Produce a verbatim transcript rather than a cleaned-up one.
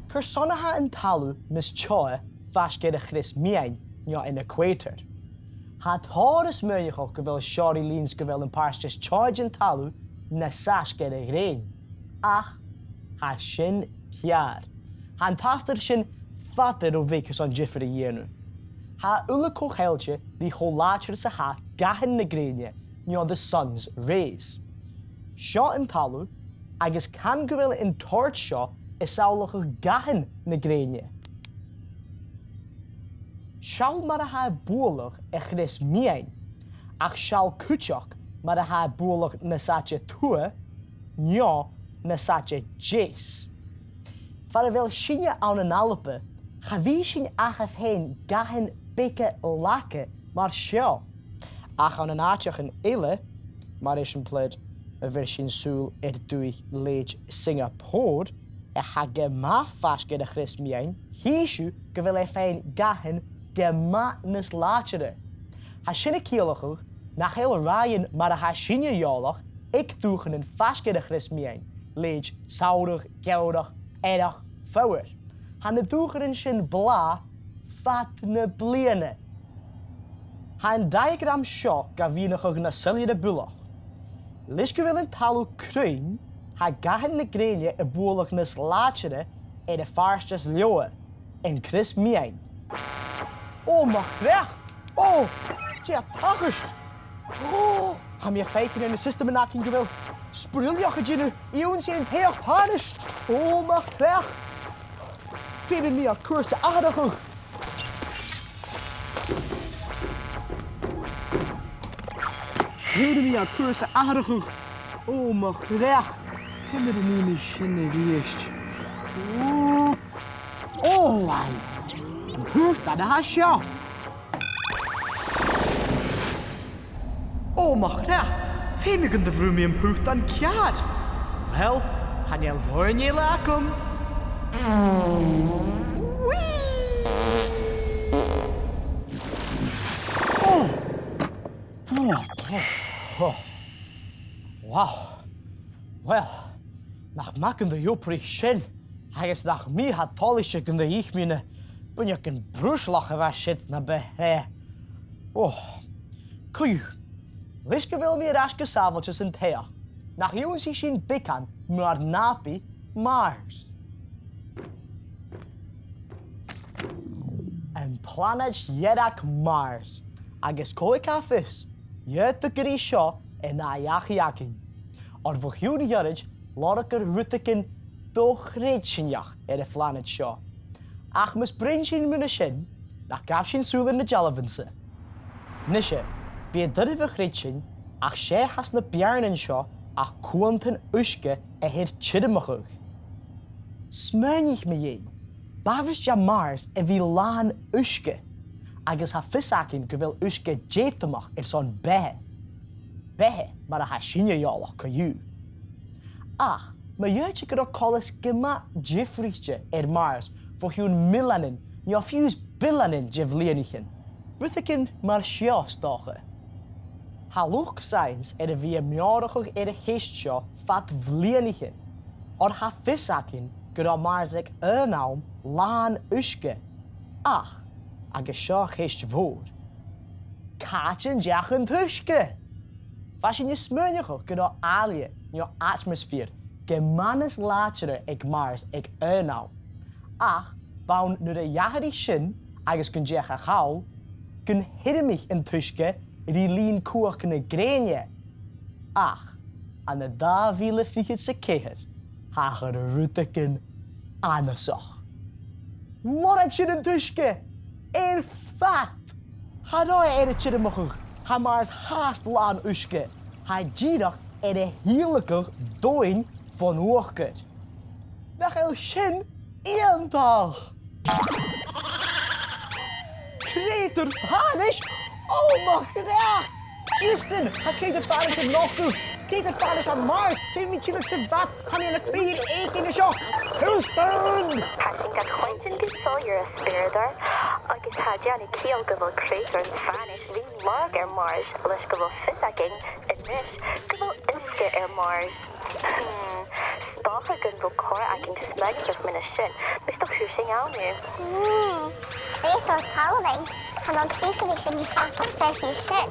Carson a tha an talamh nas teotha faisg air a' chrios-meadhan, no an equator? Tha tòrr a' smaoineachadh gu bheil seo ri linn 's gu bheil am pàirt as teotha den talamh nas fhaisge air a' ghrèin. Ach tha sin ceàrr. Tha an t-astar sin fada ro bheag airson diofar a dhèanamh. Tha e uile co-cheangailte ri cho làidir 's a tha gathan na grèine, no the sun's rays. Seo an talamh, agus can gu bheil an toirt seo a' samhlachadh gathan na grèine. Seall mar a tha e bualadh a' chrios-meadhan, ach seall cuideachd mar a tha e bualadh nas fhaide tuath, no nas fhaide deas. Far a bheil sinne ann an Alba, cha bhi sinn ach a' faighinn gathan beaga laga mar seo. Ach ann an àiteachan eile, mar eisimpleir, ma bheir sinn sùil air dùthaich leithid Singapore, a tha gu math faisg air a' chrios-meadhan, chì sibh gu bheil e a' faighinn gathan gu math nas làidire. Tha sin a' ciallachadh nach eil ràithean mar a tha sinne eòlach aig dùthchannan faisg air a' chrios-meadhan, leithid samhradh, geamhradh, earrach, foghar. Tha na dùthchannan sin blàth fad na bliadhna. Tha an diagram seo ga mhìneachadh na soilleire buileach. Leis gu bheil an talamh cruinn, tha gathan na grèine a' bualadh nas làidire air a' phàirt as leotha, an crios-meadhan. Ò, mo chreach! Ò, dè tha tachairt? Ò, tha mi a' faicinn air na siostaman againn gu bheil sbrilleach a' dèanamh ionnsaigh an t-soitheach thairis. Ò, mo chreach! Feumaidh mi an cùrsa atharrachadh. Feumaidh mi an cùrsa atharrachadh. Ò, mo chreach. Ciamar a nì mi sin a-rithist? Ò, ò, uill. An t-uachdaran a tha seo. Ò, mo chreach! Feumaidh gun do bhrùth mi am putan ceàrr. Uill, chan eil roghainn eile agam. Whee! Ò! Ò, ò, ò. Wow. Uill, nach math gun do dh'obraich sin. Agus nach mi a tha toilichte gun do dh'ith mi na buinneagan bruisealach a bha siud na bu tràithe. Ò, co-dhiù, leis gu bheil mi air ais gu sàbhailte san t-soitheach, nach ionnsaich sinn beagan mu ar nàbaidh Mars. Am planaid dhearg Mars, agus cò aig a tha fios, dh'fhaodadh gur e seo an ath dhachaigh againn. Oir bho chionn ghoirid, lorgar rudeigin do-chreidsinneach air a' phlanaid seo. Ach mus bruidhinn sinn mu na sin, nach gabh sinn sùil air na dealbhan-sa. Nise, bidh e doirbh a chreidsinn, ach 's e a th' anns na beàrnan seo ach cuantan uisge a th' air tiormachadh. Smaoinich mu dheidhinn, b' àbhaist do Mhars a bhith làn uisge, agus tha fios againn gu bheil uisge deatamach airson beatha. Beatha mar a tha sinne eòlach co-dhiù. Ach, ma dh'fhaodte gun robh coltas gu math diofraichte air Mars bho chionn milleanan, no fiù 's billeanan de bhliadhnaichean. Rudeigin mar seo, 's dòcha. Tha luchd-saidheans air a bhith a' meòrachadh air a' cheist seo fad bhliadhnaichean, oir tha fios againn gun robh Mars aig aon àm làn uisge. Ach, agus seo a' cheist mhòr, càit an deach an t-uisge? Bha sinn a' smaoineachadh gun robh àile, no atmaisfear, gu math nas làidire aig Mars aig aon àm. Ach, b' ann nuair a dh'atharraich sin agus gun deach a chall, gun thiormaich an t-uisge ri linn cumhachd na grèine. Ach, ann an dà mhìle fichead 's a ceithir, thachair rudeigin annasach. Lorg sinn an t-uisge! Air fad! Cha robh e air a tiormachadh, tha Mars fhathast làn uisge. Tha e dìreach air a thiodhlacadh domhainn fon uachdar. Nach eil sin iongantach? Creutair fànais! Ò, mo chreach! Houston, tha creutair fànais air nochdadh! Creutair fànais air Mars! Feumaidh mi tilleadh sa bhad! Tha mi ann am fìor èiginn an seo! Houston! Tha sinn ga choinnt gu sònraichte, a Spiridar. Agus tha e a' dèanamh ciall gu bheil creutair an fhànais rim lorg air Mars, leis gu bheil fios againn a-nis gu bheil uisge air Mars. Hmm, 's dòcha gun robh còir againn smaoineachadh mu dheidhinn sin, mus do chuir sinn ann. Mm, creutair talmhainn, chan eil creideamh sin fhathast fhèin sin.